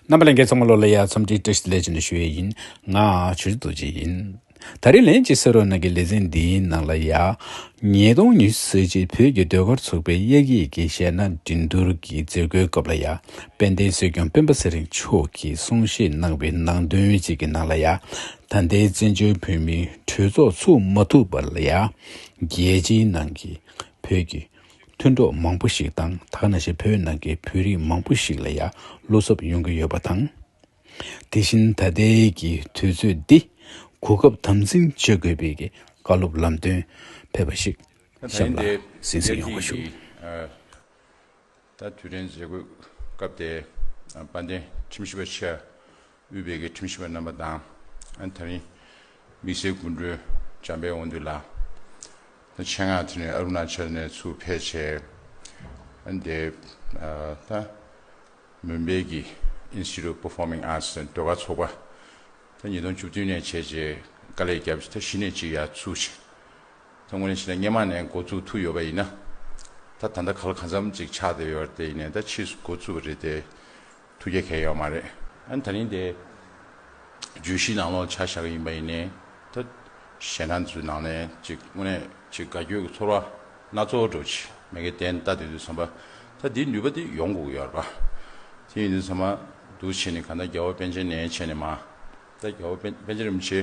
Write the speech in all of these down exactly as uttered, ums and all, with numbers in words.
རྣམ་པ་ལྷན་རྒྱས་ཚང་མ་ལོ་ལ་ཡ་འཚམས་འདྲི་བཀྲ་ཤིས་བདེ་ལེགས་ཞུ་ཡས་ཡིན། ང་ཆོས་རྗེ་རྡོ་རྗེ་ཡིན། ད་རིང་ལན་གཅིག་གསན་རོགས་གནང་གི་ལེ་ཚན་འདིའི་ནང་ལ་ཡ། ཉིས་སྟོང་ཉི་ཤུ་རྩ་གཅིག་བོད་ཀྱི་ཟློས་གར་ཚོགས་པའི་དབྱར་སྐྱིད་ཀྱི་གཞས་སྣ་འགྲན་བསྡུར་གྱི་མཛད་སྒོའི་སྐབས་ལ་ཡ། དཔལ་ལྡན་སྲིད་སྐྱོང་སྤེན་པ་ཚེ་རིང་མཆོག་གིས་གསུང་བཤད་གནང་བའི་ནང་དོན་ཅིག་གི་ནང་ལ་ཡ། ད་ལྟའི་བཙན་བྱོལ་བོད་མིའི་གྲོས་ཚོགས་ཚུགས་མ་ཐུབ་པ་ལ་ཡ། རྒྱལ་སྤྱིའི་ནང་གི་བོད་ཀྱི་མཐུན་གྲོགས་མང་པོ་ཞིག་དང་། ད་ག་ནང་བཞིན་བོད་ནང་གི་བོད་རིགས་མང་པོ་ཞིག་ལ་ཡ་བློ་འཚབ་ཡོང་གི་ཡོད་པ་དང་། དེ་བཞིན་ད་ལྟའི་གི་དུས་ཚོད་འདི་གོ་སྐབས་དམ་འཛིན་བྱེད་དགོས་པའི་གི་བཀའ་སློབ་ལམ་སྟོན་ཕེབས་པ་ཞིག་གཤམ་ལ་གསན་གཟིགས་ཡོང་བ་ཞུ། ད་དུས་དྲན་མཛད་སྒོའི་སྐབས་དེ་དཔལ་ལྡན་ཁྲིམས་ཞིབ་པ་ཆེ་དབུས་པའི་གི་ཁྲིམས་ཞིབ་པ་རྣམ་པ་དང་། ཨ་ནི་ད་རིང་དམིགས་བསལ་སྐུ་མགྲོན་འཇམ་དཔལ་དབང་འདུས་ལགས། ད་ཆེད་མངགས་དེ་ནས་ཨ་རུ་ན་ཅལ་ནས་ཚུར་ཕེབས་བྱས། ཨ་ནི་དེ་ད་མུམ་བྷེ་གི་Institute of Performing Arts ཟེར་ཟློས་གར་ཚོགས་པ། ད་ཉིས་སྟོང་བཅུ་བདུན་ནས་བྱས་རྗེས་དཀའ་ལས་བརྒྱབ་ཅིག་ད་གཞི་ནས་ཅིག་ཡར་ཚུགས་ཤིང་། ད་དངོས་གནས་བྱས་ན་སྔོན་མ་ནས་འགོ་བཙུགས་ཐུབ་ཡོད་པ་ཡིན་ན། ད་ད་ལྟ་ག་ལ་གང་འཚམ་ཅིག་ཆགས་བསྡད་ཡོད་རེད། དེ་ཡིན་ནའི་ད་ཕྱིས་སུ་འགོ་བཙུགས་པ་རེད་དེ། ཐུགས་རྗེ་གལ་ཡོད་མ་རེད། ཨ་ནི་ད་རིང་དེ་བརྗོད་གཞི་ནང་ལོགས་ཆ་བཞག་གི་ཡིན་པ་ཡིན་ནའི། ད་གཞས་སྣ་ཚོའི་ནང་ནས་ཅིག་དངོས་གནས་ཅིག་དགའ་སྐྱོ་གི་ཚོར་བ་སྣ་ཚོགས་འདྲ་ཅིག་མ་གི་གདན་ལྟ་བསྡད་དུས་ཙམ་པ། ད་འདིའི་ནུས་པ་འདི་ཡོང་དགོས་ཀྱི་ཡོད་རེད་པ། དེ་ཡིན་དུས་ཙམ་པ་འདུག་བྱས་ནས་གང་ལྟར་རྒྱལ་བ་པཎ་ཆེན་ནས་བྱས་ནས་མར། ད་རྒྱལ་བ་པཎ་པཎ་ཆེན་རིན་པོ་ཆེ་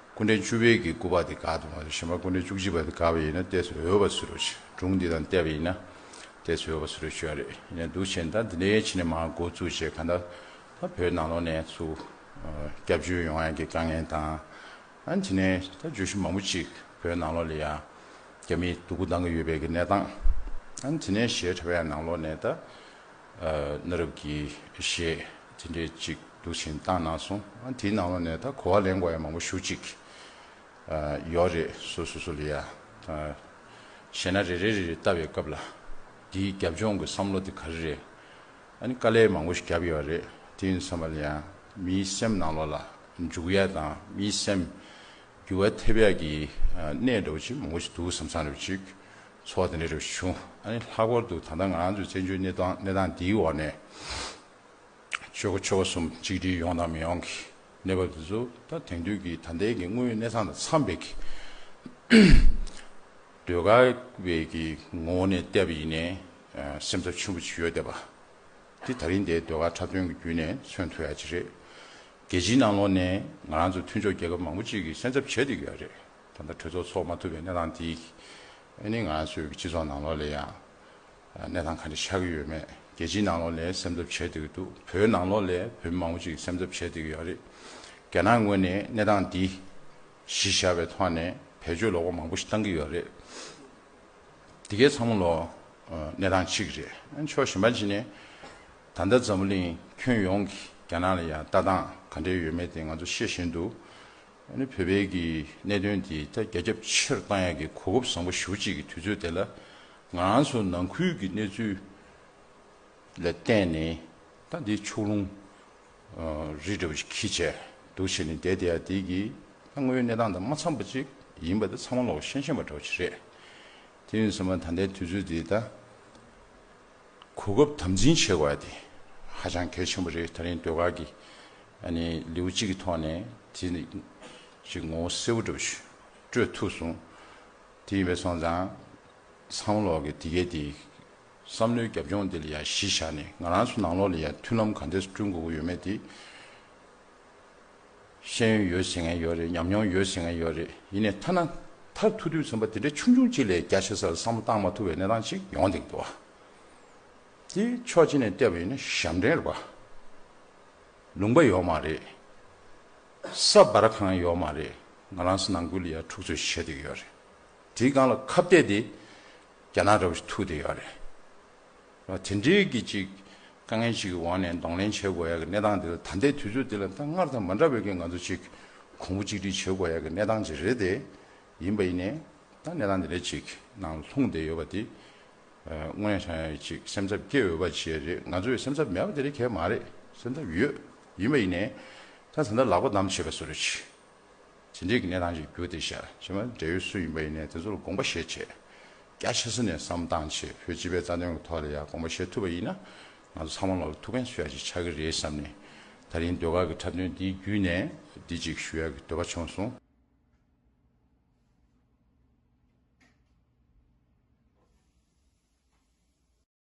སྐུ་ཕྲེང་བཅུ་པའི་གི་སྐུ་པར་དེ་བཀག་འདུག་མ་གཏོགས། གཞན་པ་སྐུ་ཕྲེང་བཅུ་གཅིག་པ་དེ་བཀག་པ་ཡིན་ན་ཏོག་ཙམ་འོས་པ་བཟོ་འདྲ་ཅིག་སྒྲུང་འདི་དང་བལྟས་པ་ཡིན་ན་ཏོག་ཙམ་འོས་པ་བཟོ་འདྲ་ཅིག་ཡོད་རེད། ཡིན་ནའི་འདུག་བྱས་ནས་ད་འདི་འདྲའི་བྱས་ནས་མར་འགོ་བཙུགས་བྱས། གང་ལྟར་ད་བོད་ནང་ལོགས་ནས་ཚུར་སྐྱབས་བཅོལ་ཡོང་ཡག་གི་དཀའ་ངལ་དང་། ཨ་ནི་དེ་ནས་ད་བརྗོད་གཞི་མང་པོ་ཅིག་བོད་ནང་ལོགས་ལ་ཡ་རྒྱ་མིས་སྡུག་པོ་བཏང་གི་ཡོད་པའི་གི་གནས་སྟངས། ཨ་ནི་དེ་ནས་གཞས་འཁྲབ་ཡག་ནང་ལོགས་ནས་ད་ཨ་གནའ་རབས་ཀྱི་གཞས་དེ་འདྲའི་ཅིག་འདུག་བྱས་བཏང་གནང་སོང་། ཨ་ནི་དེའི་ནང་ལོགས་ནས་ད་གོ་བ་ལེན་དགོས་ཡག་མང་པོ་ཞེ་པོ་ཅིག་ཨ་ཡོད་རེད། སོ་སོ་སོ་ལ་ཡ། ཨ་གཞས་སྣ་རེ་རེ་རེ་རེ་བལྟ་བའི་སྐབས་ལ་འདིའི་རྒྱབ་ལྗོངས་ཀྱི་བསམ་བློ་དེ་ག་རེ་རེད། ཨ་ནི་དཀའ་ལས་མང་པོ་ཞིག་བརྒྱབ་ཡོད་རེད། དེ་ཡིན་དུས་ཙམ་པ་ལ་ཡང་མིའི་སེམས་ནང་ལོགས་ལ་འཇུག་ཡ་དང་། མིའི་སེམས་འགྱུར་བ་ཐེབས་ཡ་གི་ཨ་གནས་འདྲ་བོ་ཅིག་མང་པོ་ཞིག་འདུག་བསམ་བསམ་འདྲ་བོ་ཅིག་ཚོར་བ་དེ་འདྲ་འདྲ་བོ་ཞིག་བྱུང་། ཨ་ནི་ལྷག་པར་དུ་ད་ལྟ་ང་རང་ཚོའི་བཙན་བྱོལ་གནས་སྟངས་གནས་སྟངས་འདིའི་འོག་ནས་ཆོལ་ཁ་ཆོལ་ཁ་གསུམ་གཅིག་སྒྲིལ་ཡོང་དང་མི་ཡོང་གི་གནས་བབ་དེ་ཚོ། ད་དེང་དུས་ཀྱི་ད་ལྟའི་གི་དངོས་ཡོད་གནས་སྟངས་དང་འཚམས་པའི་གི་ཟློས་གར་བའི་གི་ངོ་བོ་ནས་བལྟས་པ་ཡིན་ནའི་ཨ་སེམས་འཚབ་ཆེན་པོ་ཅིག་ཡོད་བསྡད་པ་འདི་ད་རིང་འདིའི་ཟློས་གར་འཁྲབ་སྟོན་གྱི་བརྒྱུད་ནས་མཚོན་ཐུབ་ཡ་ཅིག་རེད། རྒྱལ་སྤྱིའི་ནང་ལོགས་ནས་ང་རང་ཚོ་མཐུན་ཕྱོགས་རྒྱལ་ཁབ་མང་པོ་ཅིག་གིས་སེམས་འཚབ་བྱས་བསྡད་ཀྱི་ཡོད་རེད། ད་ལྟ་གྲོས་ཚོགས་ཚོགས་མ་ཐུབ་པའི་གནས་སྟངས་འདི་ཨ་ནི་ང་རང་ཚོའི་གི་སྤྱི་ཚོགས་ནང་ལོགས་ལ་ཡང་གནས་སྟངས་ག་འདྲ་ཆགས་ཀྱི་ཡོད་མེད། རྒྱལ་སྤྱིའི་ནང་ལོགས་ལ་སེམས་འཚབ་བྱས་བསྡད་ཀྱི་འདུག་བོད་ནང་ལོགས་ལ་བོད་མི་མང་པོ་ཅིག་སེམས་འཚབ་བྱས་བསྡད་ཀྱི་ཡོད་རེད། རྒྱ་ནག་ངོས་ནས་གནས་སྟངས་འདི་གཞི་བཞག་པའི་ཐོག་ནས་བེད་སྤྱོད་ལོག་པ་མང་པོ་ཞིག་བཏང་གི་ཡོད་རེད། འདི་གའི་ཚང་མ་ལོ་གནས་སྟངས་གཅིག་རེད། ཕྱོགས་གཞན་པ་ཅིག་ནས་ད་ལྟ་འཛམ་བུ་གླིང་ཁྱོན་ཡོངས་ཀྱི་རྒྱ་ནག་ལ་ཡང་ལྟ་སྟངས་ག་འདྲ་ཡོད་མེད་དེ་ང་ཚོ་ཤེས་བཞིན་དུ། ཨ་ནི་བོད་པའི་གི་གནད་དོན་འདི་ད་རྒྱ་ཁྱབ་ཆེ་རུ་བཏང་ཡག་གི་གོ་སྐབས་བཟང་པོ་ཞེ་པོ་ཅིག་གི་དུས་ཚོད་དེ་ལ་ང་རང་ཚོ་ནང་ཁུལ་གྱི་གནས་ཚུལ་ལ་བརྟེན་ནས་ད་འདི་ཕྱོགས་ལྷུང་རི་འདྲ་བོ་ཞིག་འཁྱེར་བྱས་འདུག་བྱས་ནས་བསྡད་བསྡད་ཡ་དེ་གི་ད་དངོས་ཡོད་གནས་སྟངས་དང་མ་འཚམས་པ་ཅིག་ཡིན་པ་དེ་ཚང་མ་ལོག་ཤེས་ཤེས་པ་འདྲ་བོ་ཅིག་རེད། དེ་ཡིན་ཙང་ད་ལྟའི་དུས་ཚོད་འདི་ད་གོ་སྐབས་དམ་འཛིན་བྱེད་དགོས་ཡ་དེ་ཧ་ཅང་གལ་ཆེན་པོ་རེད། ད་རིང་ཟློས་གར་གྱི་ཨ་ནི་ལེའུ་གཅིག་གི་ཐོག་ནས་དེ་ནི་ཅིག་ངོ་བོ་གསལ་པོ་འདྲ་བོ་ཞིག་སྤྲོད་ཐུབ་སོང་། དེ་ཡིན་པས་སོང་ཙང་ཚང་མ་ལོག་གི་དེ་གའི་དེ་བསམ་བློའི་རྒྱབ་ལྗོངས་དེ་ལ་ཡ་གཞི་བཞག་ནས་ང་རང་ཚོ་ནང་ལོགས་ལ་ཡ་མཐུན་ལམ་ག་འདྲས་བསྐྲུན་དགོས་ཀྱི་ཡོད་མེད་དེ། ཤེས་ཡོན་ཡོད་ཟེར་མཁན་ཡོད་རེད། ཉམས་མྱོང་ཡོད་ཟེར་མཁན་ཡོད་རེད། ཡིན་ནའི་ཐ་ན་མཐར་ཐུག་དུས་ཙམ་པ་དེ་འདྲའི་ཆུང་ཆུང་ཅིག་ལས་རྒྱ་ཆེ་སར་བསམ་བློ་བཏང་མ་ཐུབ་པའི་གནས་སྟངས་ཅིག་ཡོང་བསྡད་འདུག་བ། དེ་ཕྱོགས་གཅིག་ནས་བལྟས་པ་ཡིན་ན་ཞབས་འདྲེན་རེད་པ། ལུང་པ་ཡོད་མ་རེད། ས་བར་གང་ཡོད་མ་རེད། ང་རང་ཚོ་ནང་ཁུལ་ལ་ཡ་འཁྲུག་རྩོད་བྱེད་བསྡད་ཀྱི་ཡོད་རེད། དེའི་སྒང་ལ་ཁ་གཏད་དེ་རྒྱ་ནག་འདྲ་བོ་ཞིག་ཐུག་བསྡད་ཡོད་རེད། དེ་འདྲའི་གི་ཅིག་དཀའ་ངལ་ཅིག་གི་འོག་ནས་གདོང་ལེན་བྱེད་དགོས་ཡ་གི་གནས་སྟངས་དེ་ལ་ད་ལྟའི་དུས་ཚོད་འདི་ལ་ད་སྔར་དང་མ་འདྲ་བའི་གི་ང་ཚོ་ཅིག་གོང་བུ་གཅིག་སྒྲིལ་བྱེད་དགོས་ཡ་གི་གནས་སྟངས་ཅིག་རེད་དེ། ཡིན་པ་ཡིན་ནའི་ད་གནས་སྟངས་འདི་འདྲ་ཅིག་ནང་ལྷུང་བསྡད་ཡོད་པ་དེ་དངོས་གནས་དྲང་གནས་ཅིག་སེམས་འཚབ་སྐྱེ་འོས་པ་ཅིག་རེད། ང་ཚོས་སེམས་འཚབ་མེད་པ་དེ་འདྲ་གང་ཡང་མ་རེད། སེམས་འཚབ་ཡོད། ཡིན་པ་ཡིན་ནའི་ད་ད་ལྟ་ལག་པ་བསྡམས་བྱས་པ་བཟོ་འདྲ་ཅིག་དེ་འདྲའི་གི་གནས་སྟངས་ཅིག་གྱུར་བསྡད་ཤག་གཞན་པ་འབྲེལ་ཡོད་སུ་ཡིན་པ་ཡིན་ནའི་དེ་ཚོ་ལ་དགོངས་པ་བཞེས་བྱས། རྒྱ་ཆེ་ས་ནས་བསམ་བློ་བཏང་བྱས་བོད་སྤྱི་པའི་རྩ་དོན་གྱི་ཐོག་ལ་ཡང་དགོངས་པ་བཞེས་ཐུབ་པ་ཡིན་ན་ང་ཚོ་ཚང་མ་ལོག་ལ་ཐུགས་ཕན་གསོས་ཡ་ཅིག་ཆགས་ཀྱི་རེད་བསམ་ནས། ད་རིང་ཟློས་གར་གྱི་འཁྲབ་སྟོན་འདིའི་བརྒྱུད་ནས་འདི་གཅིག་ཞུ་ཡག་གི་འདོད་པ་བྱུང་སོང་།